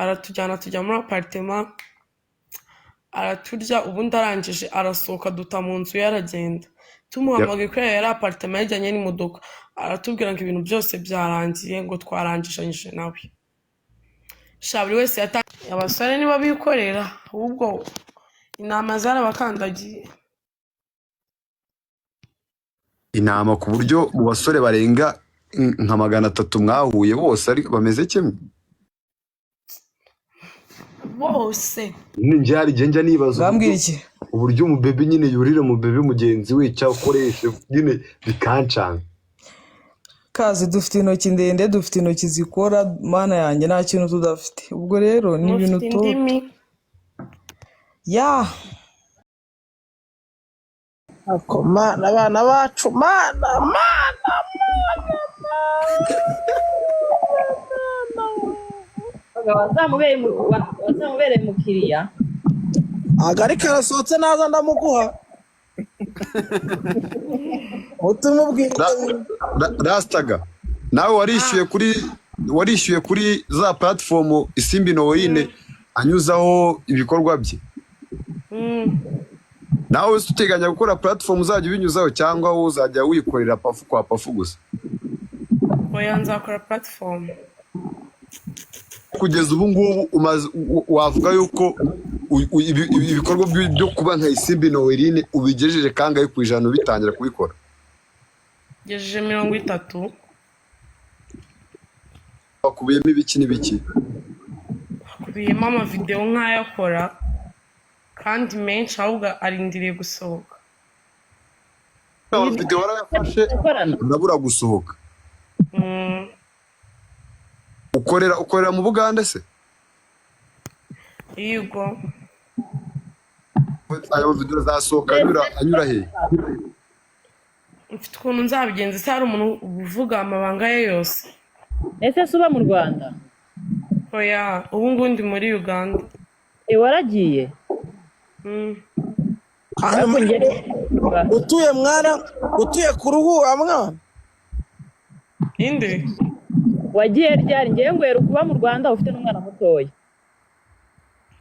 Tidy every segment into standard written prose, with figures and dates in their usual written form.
Aratujyana tujya muri apartment, araturya, ubundi arangije arasohoka duta mu nzu ye aragenda. Tumuhamagaye kubera yari apartment yajyanye n'imodoka, aratubwira ngo ibintu byose byarangiye, ngo twarangizanyije nawe. Sha, buri wese yatangiye. Abasore nibo bikorera, ahubwo intama zarabakandagiye. Intama ku buryo mu basore barenga nka 300 mwahuye bose ari bameze kimwe? Bose. Njye hari igihe njya nibaza Bambwira uburyo iki? uburyo umubebe nyine yurira umubebe mugenzi we cyangwa akoresha nyine, bikancanga. Kazi, dufite intoki ndende, dufite intoki zikora, Mana yanjye, nta kintu tudafite. Ubwo rero ni ibintu Mufite toto indimi. Ya. Ako Mana, abana bacu, Mana, Mana, Mana! Wazamubereye umukiriya. Agarika arasohotse, naza ndamuguha utumubwira. Rasitaga, nawe warishyuye kuri za platform Isimbi Noeline anyuzaho ibikorwa bye? Mm. Nawe se uteganya gukora platform uzajya ubinyuzaho, cyangwa wowe uzajya wikorera pafu kwa pafu gusa? Oya, nzakora platform. Kugeza ubu ngubu umaze wavuga yuko ibikorwa byo kuba nka Isimbi Noeline ubigejeje kangahe ku ijana ubitangira kubikora? Ngejeje 30. Bakubiyemo ibiki n'ibiki? Hakubiyemo amavidewo nk'ayo akora kandi menshi, ahubwo arindiriye gusohoka. Amavidewo warayafashe? Gukorana. Urabura gusohoka? Mm. Ukorera mu Bugande se? Yego. Ayo mavidewo azasohoka anyura he? Mfite ukuntu nzabigenza. Se hari umuntu uvuga amabanga ye yose? Ese se uba mu Rwanda? Oya, ubu ngubu ndi muri Uganda. E, waragiye? Mm. Hanyuma Ariko njye utuye mwana, utuye ku ruhura mwana. Inde? Wagiye ryari? Ngewe ngwera kuba mu Rwanda ufite n'umwana mutoya.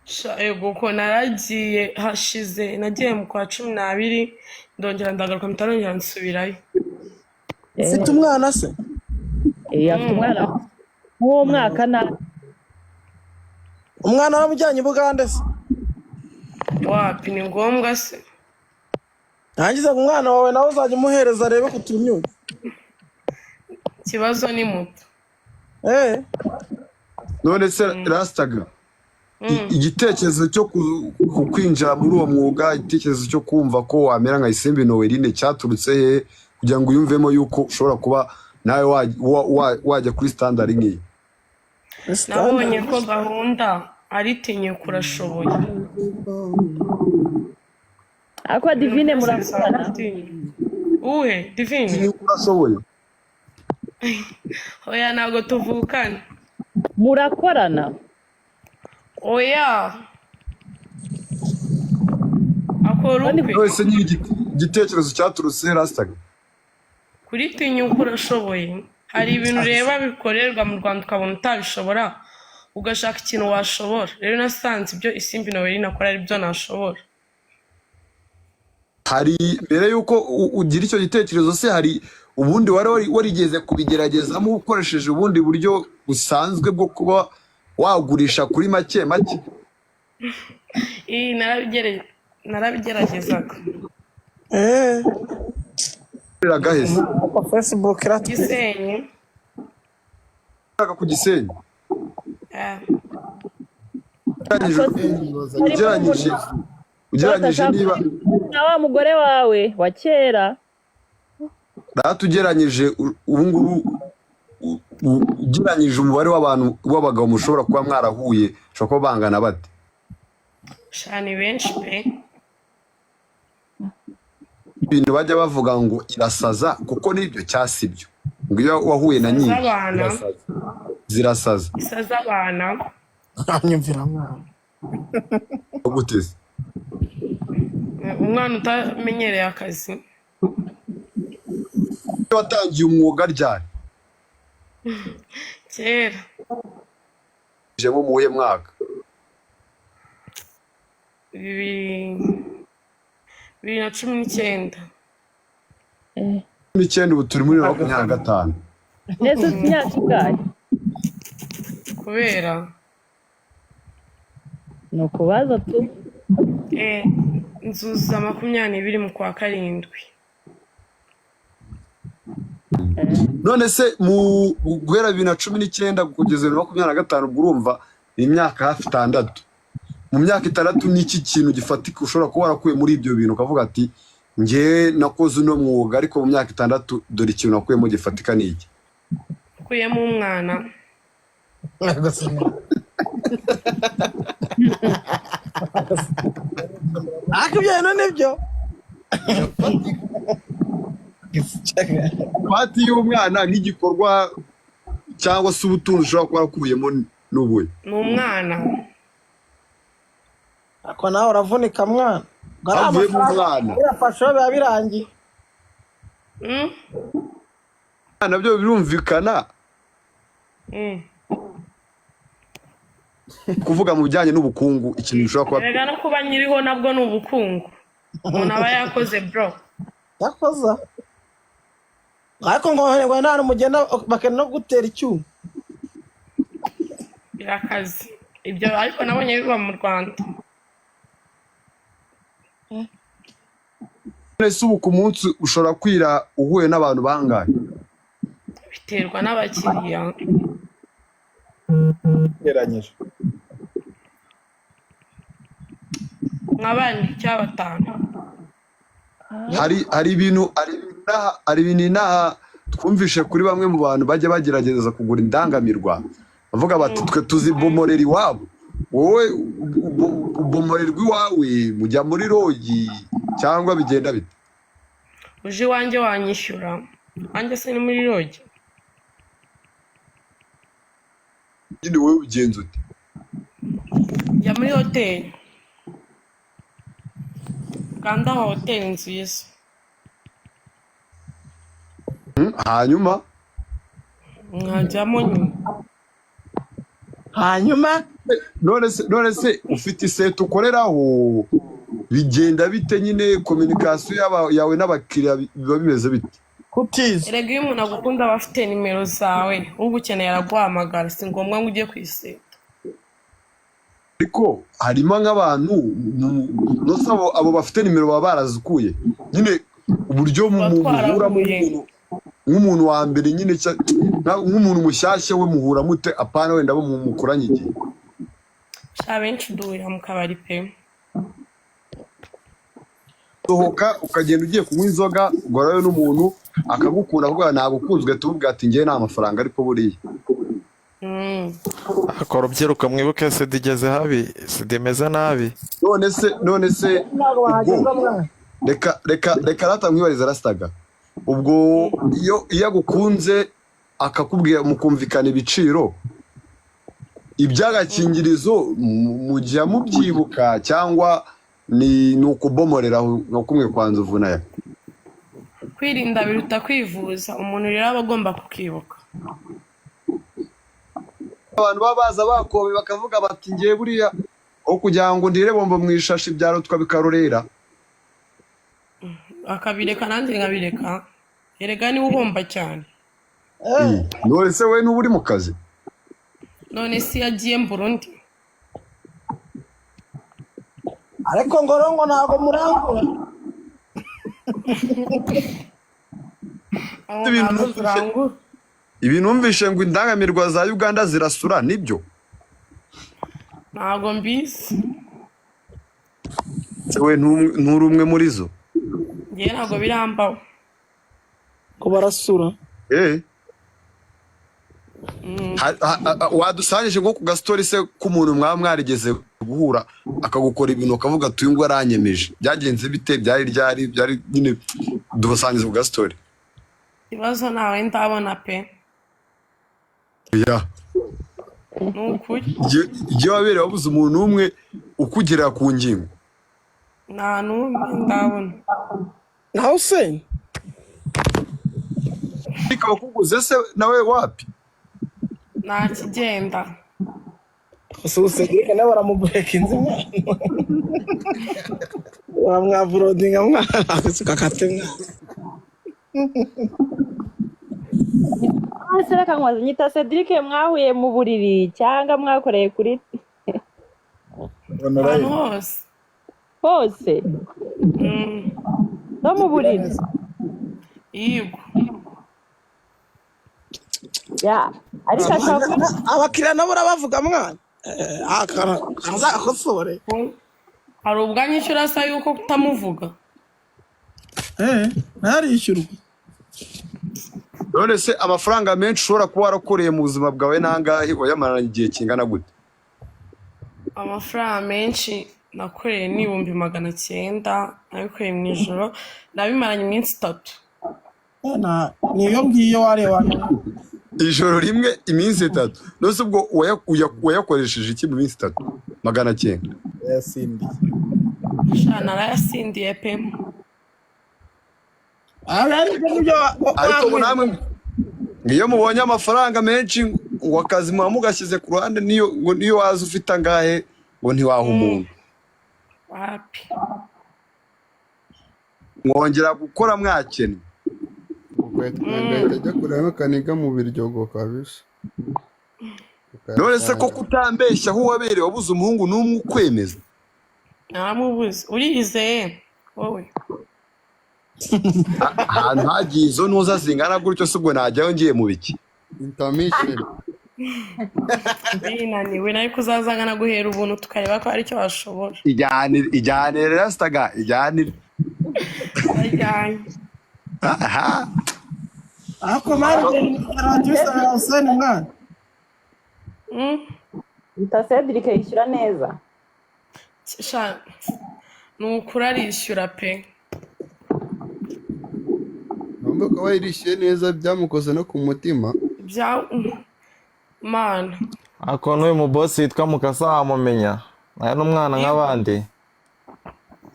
Sha, ego ko naragiye hashize, nagiye mu kwa 12, ndongera ndagaruka, mpita nongera nsubirayo. Ufite umwana se? Eh, afite umwana nk'uwo mwaka na Umwana waramujyanye i Bugande se? Wapi, ni ngombwa se? Ntangize ngo umwana wawe nawe uzajya umuhereza arebe ku tunyunya. Ikibazo ni muto. Eh. None se Rasitaga, igitekerezo cyo kwinjira muri uwo mwuga, igitekerezo cyo kumva ko wamera nka Isimbi Noeline cyaturutse he, kugira ngo uyumvemo yuko ushobora kuba nawe wajya kuri standard nk'iyi? Nabonye ko gahunda ari tinyuka urashoboye. Ariko Divine Ibintu byose bisaba murakorana? gutinyuka. Uwe Divine? Tinyuka urashoboye. Oya, ntabwo tuvukana. Murakorana? Oya, akora Ubundi ukwe. None se nyine igitekerezo cyaturutse he, Rasitaga? Kuri tinyuka urashoboye, hari ibintu ureba bikorerwa mu Rwanda ukabona utabishobora, ugashaka ikintu washobora. Rero nasanze ibyo Isimbi Noeline akora ari byo nashobora. Hari mbere y'uko ugira icyo gitekerezo se, hari ubundi wari warigeze kubigeragezamo ukoresheje ubundi buryo busanzwe bwo kuba wagurisha kuri make make? Iyi narabigeragezaga. Eh. Gahese? Facebook iratwika. Gisenyi. Ku Gisenyi? Eh. Ugereranyije niba Na wa mugore wawe wa kera. Data, ugereranyije ubu ngubu, ugereranyije umubare w'abantu w'abagabo mushobora kuba mwarahuye, ushobora kuba bangana bate? Sha, ni benshi pe. Ibintu bajya bavuga ngo irasaza, kuko nibyo cyasi byo, ngo iyo wahuye na Isaza nyinshi abana. Zirasaza, zirasaza. Isaza abana. Anyumvira mwana. Gute se? Umwana utamenyereye akazi. Watangiye umwuga ryari? Kera. Wabyinjiyemo mu wuhe mwaka? 2019. 19, ubu turi muri 2025. Nese ufite imyaka ingahe? Kubera Ni ukubaza tu. Nzuza 22 mu kwa karindwi. None se mu guhera 2019 kugeza 2025, ubwo urumva ni imyaka hafi 6. Mu myaka 6 ni iki kintu gifatika ushobora kuba warakuye muri ibyo bintu, ukavuga ati njye nakoze uno mwuga, ariko mu myaka 6 dore ikintu nakuyemo gifatika ni iki? Ukuyemo umwana. Ariko ibyo bintu nibyo. Pati y'umwana nk'igikorwa cyangwa se ubutunzi ushobora kuba warakuyemo n'ubuhe? Ni umwana. Ariko nawe uravunika mwana. Ngo ari Havuyemo amafaranga umwana. Birafasha biba birangiye. Nabyo birumvikana. Kuvuga mu bijyanye n'ubukungu, ikintu ushobora kuba Erega no kuba nyiriho nabwo ni ubukungu umuntu aba yakoze, bro. Yakoza. Ariko ngo nta mugenda bakenda no gutera icyuma. Birakaze ibyo, ariko nabonye biba mu Rwanda. None se ubu ku munsi ushobora kwira uhuye n'abantu bangahe? Biterwa n'abakiriya. Ugereranyije. Nka bane cyangwa batanu. Hari ibintu inaha twumvishe kuri bamwe mu bantu bajya bagerageza kugura indangamirwa, bavuga bati twe tuzibomorera iwabo. Wowe ubomorerwa iwawe, mujya muri rogi cyangwa bigenda bite? Uje iwanjye wanyishyura, wanjye se ni muri rogi? Nyine wowe ubigenza ute? Njya muri hoteli, Rwanda hoteli nziza. Hanyuma Nkajyamo nyine. Hanyuma None se ufite iseta ukoreraho, bigenda bite nyine? Communication yawe n'abakiriya biba bimeze bite? Kutiza. Erega iyo umuntu agukunda aba afite nimero zawe, ugukeneye araguhamagara, si ngombwa ngo ujye ku iseta. Ariko harimo nk'abantu nose abo bafite nimero baba barazikuye nyine, uburyo Tuba muhuramo twarahuye. nk'umuntu wa mbere nyine, nk'umuntu mushyashya we muhura mute, apana wenda bo mukoranye igihe? Sha, benshi duhurira mu kabari pe. Sohoka ukagenda ugiye kunywa inzoga, ugahurayo n'umuntu akagukunda, akakubwira nagukunzwe, tumubwira ati njyewe nta mafaranga, ariko buriya Ariko urubyiruko mwibuke sida igeze habi, sida imeze nabi. None se Ntabwo wahageza ubwo mwana. Reka rata mwibariza Rasitaga, ubwo iyo agukunze akakubwira mukumvikana ibiciro, iby'agakingirizo mujya mubyibuka cyangwa ni ukubomorera nka kumwe kwa Nzovu nayo? Kwirinda biruta kwivuza, umuntu rero aba agomba kukibuka. Abantu baba baza bakobe bakavuga bati ngiye buriya aho kugira ngo ndire bombo mu ishashi byarutwa bikarorera. Akabireka nanjye nkabireka, erega niwe uhomba cyane. None se we n'uba uri mu kazi? None se iyo agiye Burundi? Ariko ngo rero ngo ntabwo murangura. Aho Ibintu ntabwo numvise- turangura. Ibintu numvishe ngo indangamirwa za Uganda zirasura, nibyo? Ntabwo mbizi. Se we nturi umwe muri zo? Ngewe ntabwo birambaho. Ngo barasura. Wadusangije nko ku gasitori se k'umuntu mwaba mwarigeze guhura akagukora ibintu ukavuga ati uyu nguyu aranyemeje, byagenze bite, byari ryari, byari nyine, dusangize ku gasitori. Ikibazo ntawe ndabona pe. Ya. Ni ukuri. Igihe wabereye wabuze umuntu umwe ukugerera ku ngingo? Nta n'umwe ndabona. Nawe se? Ariko abakuguze se nawe wapi? Nta kigenda. Cedric nawe baramuburekinze mwana, baramwavurodinga mwana, akakate mwana. Ese reka nkubaze, nyita Cedric mwahuye mu buriri cyangwa mwakoreye kuri Ahantu Online. hose. Hose? No mu buriri? Yego. Ya, ariko ashobora kuba Abakiriya nabo urabavuga mwana. Azakosore. Hari ubwo anyishyura asa yuko kutamuvuga. Ntarishyurwa. None se amafaranga menshi ushobora kuba warakoreye mu buzima bwawe nangahe, wayamaranye igihe kingana gute? Amafaranga menshi nakoreye ni 900,000, nabikoreye mu ijoro, nabimaranye iminsi 3. Niyo ngiyo wareba. Ijoro rimwe, iminsi 3? None se ubwo wayakoresheje iki mu minsi 3, 900? Yasindiye. Sha, narayasindiye pe. Ariko nibyo. Ariko ubu namwe iyo mubonye amafaranga menshi ngo akazi muba mugashyize ku ruhande, niyo ngo niyo waza ufite angahe ngo ntiwaha umuntu. Wapi. Mwongera gukora mwakennye. Ngahita ajya kureba akaniga mu Biryogo kabisa. None se ko kutambeshya, aho wabereye wabuze umuhungu n'umwe ukwemeza? Naramubuze. Urizeye wowe? Ahantu hagiye izo ntuza zingana gutyo se ubwo najyayo ngiye mu biki? Intermission. Binaniwe nawe kuzaza nkanaguhera ubuntu, tukareba ko hari icyo washobora. Ijyanire, ijyanire rasitaga, ijyanire. Ajyanye. Aha. Ariko mani radiyo usene mwana. Nyita Cedric yishyura neza. Sha, ni ukuri arishyura pe. Numva ko wayirishyuye neza byamukoze no ku mutima. Bya mana. Ako n'uyu mubosi witwa Mukasa wamumenya, nawe n'umwana nk'abandi.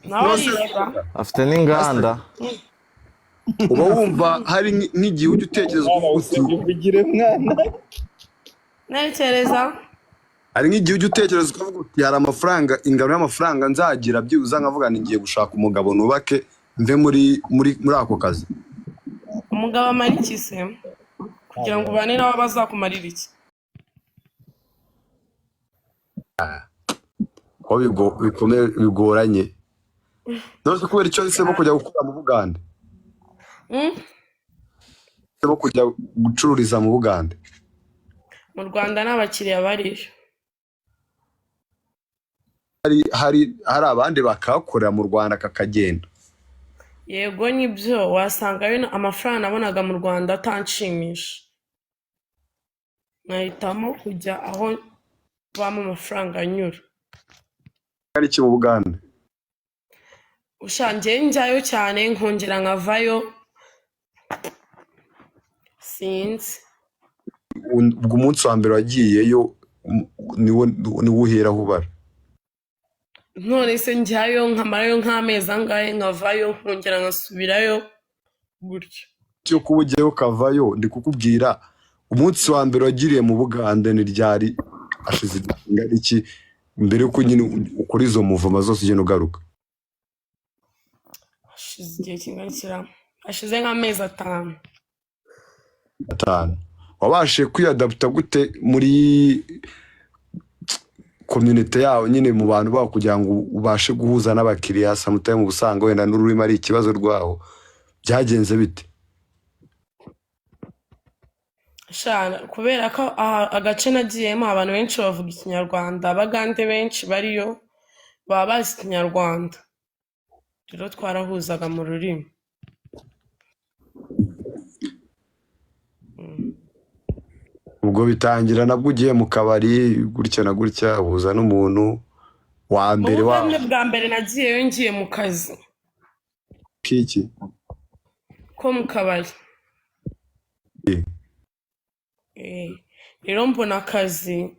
Nawe arishyura. Afite n'inganda. Uba wumva hari nk'igihe ujya utekereza ukavuga uti Uvugire mwana. Ntekereza. Hari nk'igihe ujya utekereza ukavuga uti hari amafaranga, ingano y'amafaranga nzagira byibuze nkavuga nti ngiye gushaka umugabo nubake mve muri ako kazi. Umugabo amara iki se? Kugira ngo ubane nawe bazakumarira iki? Ko bikomeye bigoranye. None se kubera icyo wahisemo kujya gukora mu Bugande? Wahisemo kujya gucururiza mu Bugande? Mu Rwanda n'abakiriya bariyo. Hari abandi bakahakorera mu Rwanda kakagenda. Yego nibyo, wasanga ayo amafaranga nabonaga mu Rwanda atanshimisha, nkahitamo kujya aho bampa amafaranga anyura. Ari iki mu Bugande? Ushangiye njyayo cyane nkongera nkavayo, sinzi. Ubwo umunsi wa mbere wagiyeyo niwo uheraho ubara? None se njyayo nkamarayo nk'amezi angahe, nkavayo nkongera nkasubirayo gutyo. Cyo kuba ugiyeyo ukavayo, ndi kukubwira umunsi wa mbere wagiriye mu Bugande ni ryari, hashize igihe kingana iki mbere yuko nyine ukora izo muvoma zose ugenda ugaruka? Hashize igihe kingana iki? Hashize nk'amezi 5. 5. Wabashije kwiyadaputa gute muri community yawo nyine, mu bantu bawo, kugira ngo ubashe guhuza n'abakiriya? Sometimes uba usanga wenda n'ururimi ari ikibazo rwawo, byagenze bite? Sha, kubera ko aha agace nagiyemo abantu benshi bavuga ikinyarwanda, abagande benshi bariyo baba bazi ikinyarwanda, rero twarahuzaga mu rurimi. Ubwo bitangira nabwo ugiye mu kabari gutya na gutya, uhuza n'umuntu wa mbere Mu wa Bugande bwa mbere nagiyeyo ngiye mu kazi. Kiki? Ko mu kabari. Rero mbona akazi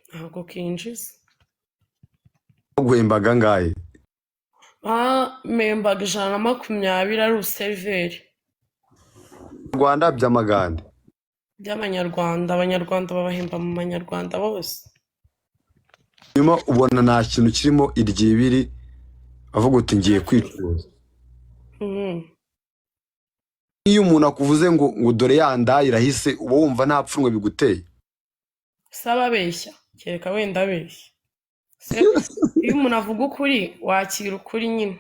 ntabwo kinjiza. Baguhembaga angahe? Bampembaga 120 ari ubuseriveri. Rwanda by'amagande? By'amanyarwanda, abanyarwanda babahemba mu manyarwanda bose. Nyuma ubona nta kintu kirimo iryibiri, avuga uti ngiye kwicuruza. Iyo umuntu akuvuze ngo dore ya ndaya irahise, uba wumva nta pfunwe biguteye? Saba abeshya, kereka wenda abeshya. Se iyo umuntu avuga ukuri, wakira ukuri nyine.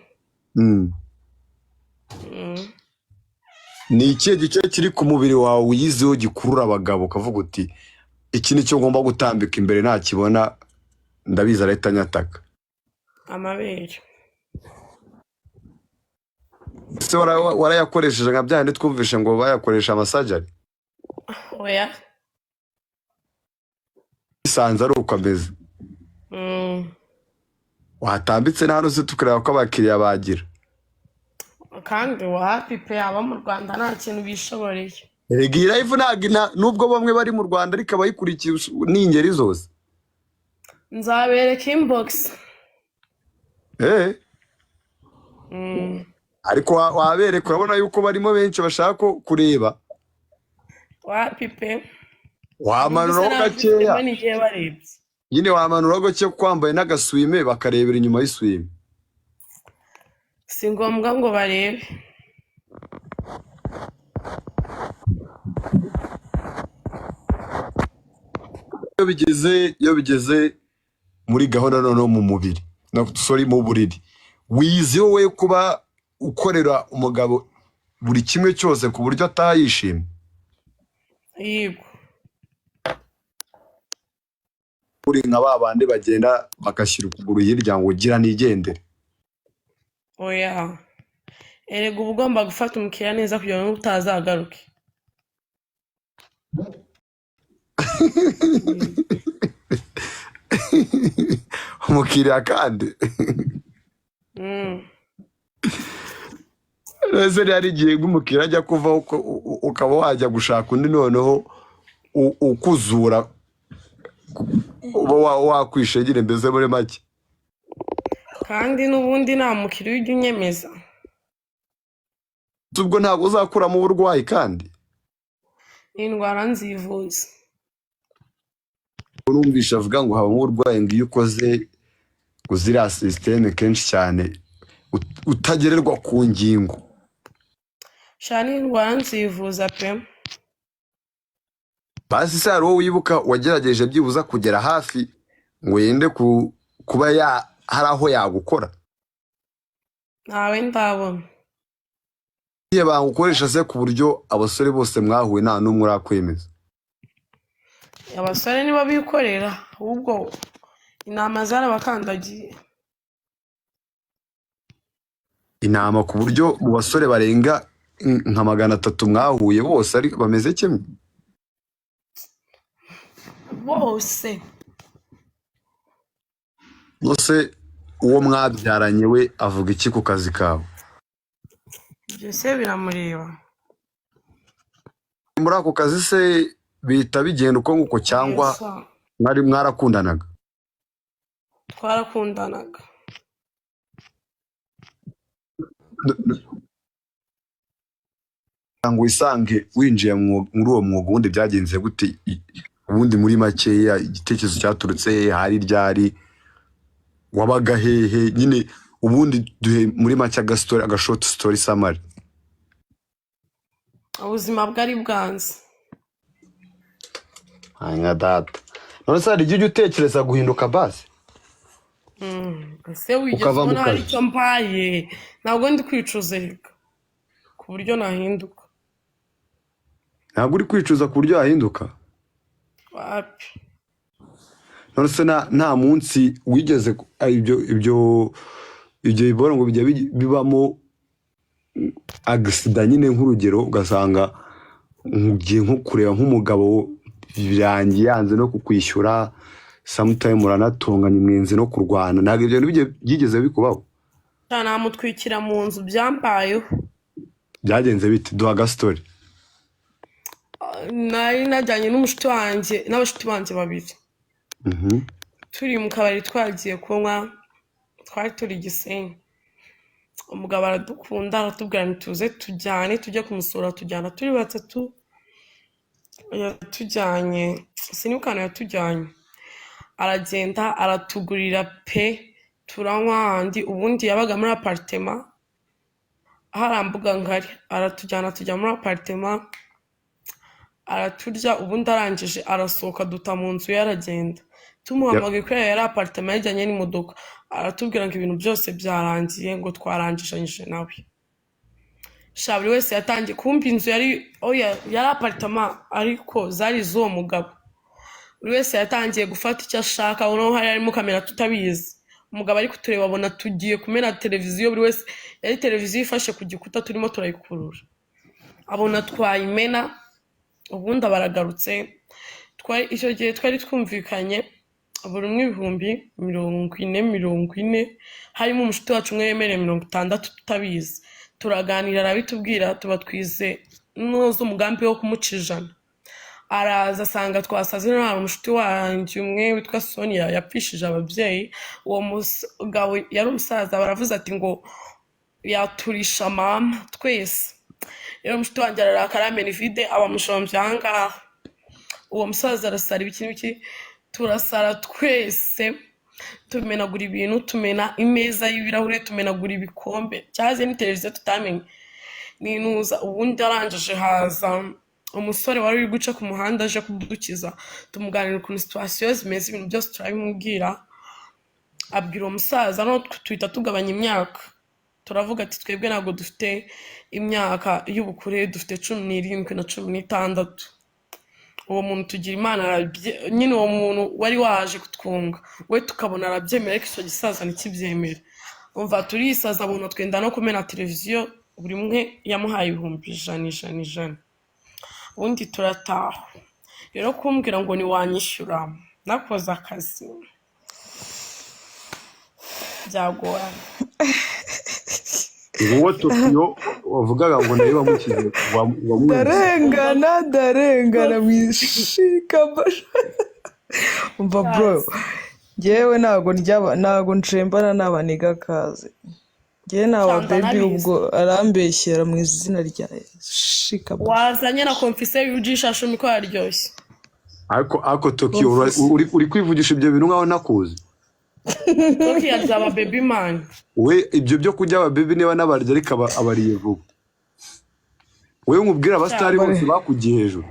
Ni ikihe gice kiri ku mubiri wawe wiyiziho gikurura abagabo, ukavuga uti iki ni cyo ngomba gutambika imbere, nakibona ndabizi arahita anyataka? Amabere. Ese warayakoresheje nka bya bindi twumvishe ngo bayakoresha amasajari? Oya. Bisanze ari uko ameze? Watambitse nta ruzi, tukareba ko abakiriya bagira. Kandi wapi pe, aba mu Rwanda nta kintu bishoboreye. Erega iyi live ntabwo nubwo bamwe bari mu Rwanda, ariko abayikurikiye ni ingeri zose. Nzabereka inbox. Ariko wabereka, urabona yuko barimo benshi bashaka kureba. Wapi pe. Wamanuraho Ubwo se gakeya. nabifitemo n'igihe barebye. Nyine wamanuraho gake kuko wambaye n'agasume, bakarebera inyuma y'isume. Si ngombwa ngo barebe. Iyo bigeze muri gahunda noneho mu mubiri, no sorry, mu buriri, wiyiziho wowe kuba ukorera umugabo buri kimwe cyose ku buryo ataha yishimye? Yego. Uri nka ba bandi bagenda bagashyira ukuguru hirya ngo ugira nigendere? Oya, erega uba ugomba gufata umukiriya neza kugira ngo utazagaruke. Umukiriya kandi. Ese hari igihe nk'umukiriya ajya kuvaho ukaba wajya gushaka undi, noneho ukuzura, uba wakwishegera mbese muri make? Kandi n'ubundi nta mukiriya ujya unyemeza. Ubwo ntabwo uzakuramo uburwayi kandi? N'indwara nzivuza. Urumvisha avuga ngo habamo uburwayi, ngo iyo ukoze ngo ziriya sisiteme kenshi cyane utagererwa ku ngingo. Sha, n'indwara nzivuza pe. Basi se hari uwo wibuka wagerageje byibuza kugera hafi ngo yende kuba ya hari aho yagukora? Ntawe ndabona. Igihe bagukoresha se ku buryo abasore bose mwahuye nta n'umwe urakwemeza? Abasore nibo bikorera, ahubwo intama zarabakandagiye. Intama ku buryo mu basore barenga nka 300 mwahuye bose ari bameze kimwe? Bose. Bose. Uwo mwabyaranye we avuga iki ku kazi kawe? Ibyo se biramureba? Muri ako kazi se bihita bigenda uko nguko cyangwa Yes. mwari mwarakundanaga? Twarakundanaga. Ngo wisange winjiye muri uwo mwuga, ubundi byagenze gute? Ubundi muri makeya, igitekerezo cyaturutse hehe? Hari ryari? Wabaga hehe nyine? Ubundi duhe muri make agasitori, agashort story summary. Ubuzima bwari bwanze. Nka data, none se hari igihe ujya utekereza guhinduka basi? Ese wigeze Ukava mu ubona hari kazi. icyo mbaye? Ntabwo ndi kwicuza reka ku buryo nahinduka. Ntabwo uri kwicuza ku buryo wahinduka? Wapi. None se nta munsi wigeze ibyo bibora ngo bijya bibamo agisida nyine, nk'urugero ugasanga ugiye nko kureba nk'umugabo birangiye yanze no kukwishyura, sometime uranatonganya, mwenze no kurwana, ntabwo ibyo bintu byigeze bikubaho? Namutwikira mu nzu, byambayeho. Byagenze bite? Duha agasitori. Nari najyanye n'umushuti wanjye n'abashuti banjye babiri, turi mu kabari twagiye kunywa, twari turi i Gisenyi. Umugabo aradukunda, aratubwira ngo tuze tujyane tujye kumusura. Tujyana turi batatu. Yatujyanye, sinibuka ahantu yatujyanye. Aragenda aratugurira pe, turanywa handi. Ubundi yabaga muri aparitema hari mbuga ngari, aratujyana tujya muri aparitema araturya. Ubundi arangije arasohoka duta mu nzu ye aragenda. Tumuhamagaye kubera yari aparitema yajyanye n'imodoka, aratubwira ngo ibintu byose byarangiye, ngo twarangizanyije nawe. Sha, buri wese yatangiye kumva inzu yari, oya, yari aparitema ariko zari iz'uwo mugabo. Buri wese yatangiye gufata icyo ashaka. Noneho hari harimo kamera tutabizi. Umugabo ari kutureba abona tugiye kumena televiziyo. Buri wese yari televiziyo ifashe ku gikuta, turimo turayikurura, abona twayimena. Ubundi aba aragarutse. Icyo gihe twari twumvikanye buri umwe 40,000 40,000, harimo umushuti wacu umwe yemereye 60 tutabizi. Turaganira arabitubwira, tuba twize n'uzi umugambi wo kumuca 100. Araza asanga twasaze. Hari umushuti wanjye umwe witwa Sonia yapfishije ababyeyi. Uwo mugabo yari umusaza, baravuze ati ngo yaturisha mama twese. Rero umushuti wanjye ararakara, amena ivide, aba amushombye aha ngaha. Uwo musaza arasara ibiki n'ibiki, turasara twese, tumenagura ibintu, tumena imeza y'ibirahure, tumenagura ibikombe, cyaze ni televiziyo tutamenye ninuza. Ubundi arangije haza umusore wari uri guca ku muhanda aje kudukiza, tumuganira ukuntu situwasiyo zimeze, ibintu byose turabimubwira. Abwira uwo musaza, no tuhita tugabanya imyaka, turavuga ati twebwe ntabwo dufite imyaka y'ubukure, dufite 17 na 16. Uwo muntu tugira Imana nyine uwo muntu wari waje kutwunga we tukabona arabyemera, ariko icyo gisaza ntikibyemere. Umva, turisaza buntu, twenda no kumena televiziyo. Buri umwe yamuhaye 100,000 100 100, ubundi turataha. Rero kumbwira ngo ntiwanyishyura nakoze akazi byagorana. Nguwo Tokiyo wavugaga ngo nawe bamukize wamwumvise. Ndarengana, ndarengana mwishikabasha. Umva bro, njyewe ntago ndyaba, ntago nshembana n'abaniga kazi. Njyewe naba Cyangwa baby nabizi. Ubwo arambeshyera mu izina rya shikabasha. Wazanye na konfiseri ujishashumi ko yaryoshye. Ariko Tokiyo uri kwivugisha ibyo bintu nkaho nakuzi. Tokiyo aryaba baby man. We ibyo byo kurya aba baby niba nabarya, ariko abariye vuba. We nkubwire abasitari bose bakugiye hejuru.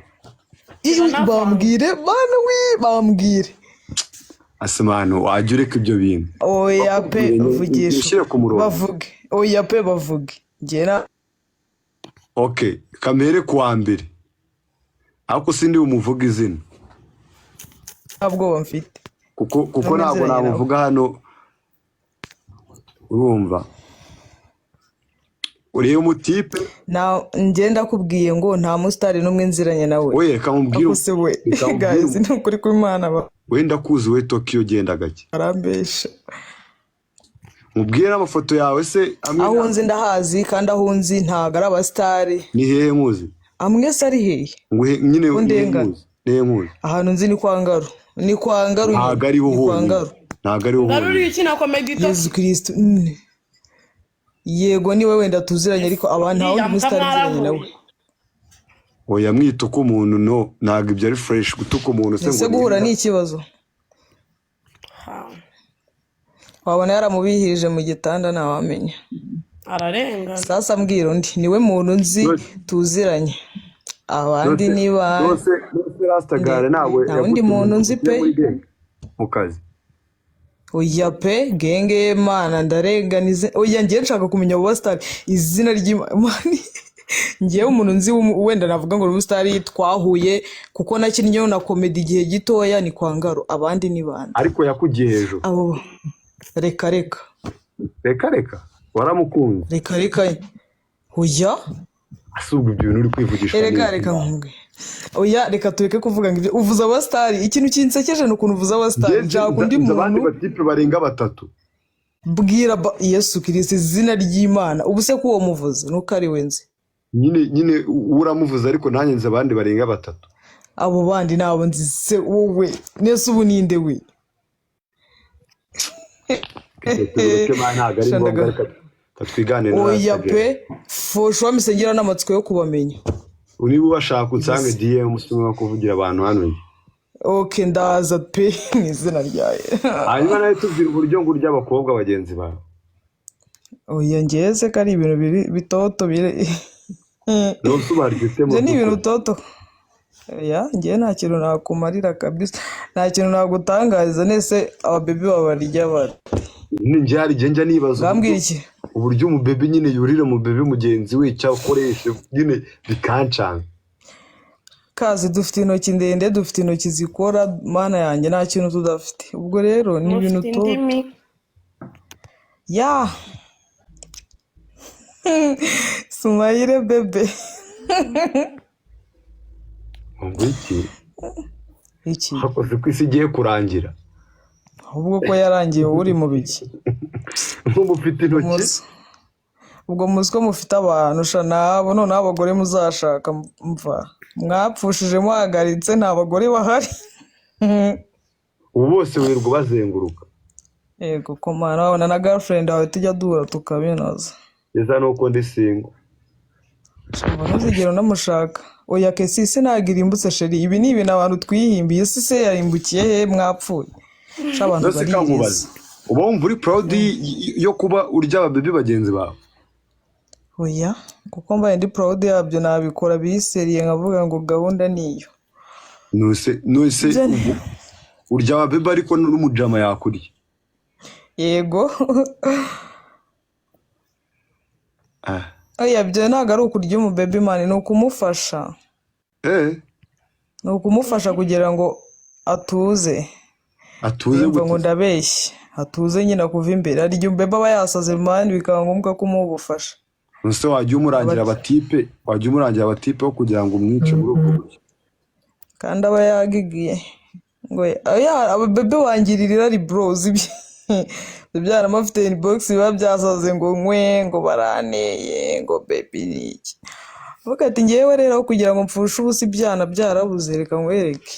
Iwi, bambwire bana, wi bambwire. Asemano wajya ureka ibyo bintu. Oya pe. Bakubwiye Vugisha. ushyire ku murongo. Bavuge, oya pe, bavuge njye na Okay, kamere kuwa mbere, ariko sindi bumuvuge izina. Nta bwoba mfite. Kuko Ntabwo ntabwo nziranye nawe. namuvuga hano. Urumva ureba umutipe. Na njye ndakubwiye ngo nta musitari n'umwe nziranye nawe. We reka mubwire. Ako se we. Reka mubwire. Guys, ni ukuri kw'Imana. Wenda kuzi we Tokiyo, genda gake. Barambesha. Mubwire n'amafoto yawe se amwe. Aho nzi ndahazi, kandi aho nzi ntabwo ari abasitari. Ni hehe nkuzi? Amwe se ari hehe? Nguhe nyine Ko ni hehe ndengana. nkuzi, ni hehe nkuzi? Ahantu nzi ni kwa Ngaru, ni kwa Ngaru nyine. Ntabwo ariho Ni kwa honyine. Ngaru. Ntabwo ariho Ngaru honyine. uri ukina komedi to. Yezu Kristu. Yego, niwe wenda tuziranye, ariko aba nta wundi Uriya mbwa musitari nziranye nawe. mwarahuye. Oya, mwita uko umuntu, no ntabwo ibyo ari fresh gutuka umuntu se. Ese Ngo guhura ni ikibazo? Ha, Wabona yaramubihirije mu gitanda, ntawamenya. ararengana. Sasa mbwira undi, niwe muntu nzi tuziranye, abandi ni ba Nose Rastagare ntabwo Nta wundi yagutumye muntu nzi ngo ujye pe. muri gang mu kazi? Oya pe, genge mana, ndarenganize. Oya, ngiye nshaka kumenya abo basitari izina ry'Imana. Ngewe umuntu nzi wenda navuga ngo ni umusitari twahuye kuko nakinnyeho na komedi igihe gitoya ni kwa Ngaru, abandi ni bande? Ariko yakugiye hejuru. Abo reka reka. Reka reka, waramukunze. Reka reka, oya. Asubwa ibyo bintu uri kwivugisha Erega ni reka nkubwire, oya, reka tureke kuvuga ngo ibyo uvuze abasitari. Ikintu kinsekeje ni ukuntu uvuze abasitari. Njye Nshaka undi nzi abandi muntu. batipe barenga batatu. Bwira Yesu Kirisiti, izina ry'Imana, ubu se ko uwo muvuze nuko ari we nzi? Nyine uramuvuze, ariko nanjye nzi abandi barenga batatu. Abo bandi nabo nzi se wowe nese ubu ninde we? Reka tubireke man, ntabwo ari ngombwa, reka twiganire na Oya Rastagare. pe, foshuwa misengera n'amatsiko yo kubamenya. Niba ubashaka unsange DM, si ngombwa kuvugira abantu hano. Ok, ndaza pe, mu izina ryawe. Hanyuma nawe tubwira uburyo ngo urya abakobwa bagenzi bawe. Oya, ngewe se ko ari ibintu biri bitoto biri. Nonse ubarya ute mu Ibyo ni ibintu by'ukuri? toto. Oya, ngewe nta kintu nakumarira kabisa, nta kintu nagutangariza. Nese ababebi babarya bate? Ni njye hari igihe njya nibaza Ngambwira uburyo iki? uburyo umubebi nyine yurira umubebi mugenzi we icyo akoresha nyine bikancanga. Kazi dufite intoki ndende, dufite intoki zikora, mana yanjye, nta kintu tudafite. Ubwo rero ni ibintu Mufite toto. indimi. Ya sumayire bebe. Ngo iki? Iki? Hakoze ko isi igiye kurangira. Ahubwo ko yarangiye, wowe uri mu biki? Nk'ubu ufite intoki. Ubwo muzi ko mufite abantu sha nabo, noneho abagore muzashaka mva mwapfushije muhagaritse, nta bagore bahari. Ubu bose wirirwa ubazenguruka. Yego komana, wabona na girlfriend wawe tujya duhura tukabinoza. Eza nuko ndi single. Shamba ntuzigere unamushaka. Oya kesi, isi ntabwo irimbutse sheri, ibi ni ibintu abantu twihimbiye. Isi se yarimbukiye he? Mwapfuye sha, abantu Nonse kankubaza, baririza. uba wumva uri proud yo kuba urya ababebi bagenzi bawe? Oya, kuko mbaye ndi proud yabyo nabikora biseriye nkavuga ngo gahunda niyo. Nuse Ibyo ni ubwo urya ababebi ariko n'umujama yakurya? Yego. Ah. Oya, ibyo ntabwo ari ukurya umubebi mani, ni ukumufasha. Ni ukumufasha kugira ngo atuze. Atuze Yumva ngo gute? ndabeshya, atuze nyine kuva imbere. Hari igihe umubebe aba yasaze mani, bikaba ngombwa ko umuha ubufasha. Nuse wajya umurangira abatipe, wajya umurangira abatipe wo kugira ngo umwice muri ubwo buryo. Kandi aba yagigiye ngo oya, ababebe wangirira irari bro, uzi ibyo bafite inbox biba byasaze ngo nkwe ngo baraneye ngo baby ni iki. Avuga ati ngewe rero aho kugira ngo mpfushe ubusa ibyana byarabuze, reka nkwereke.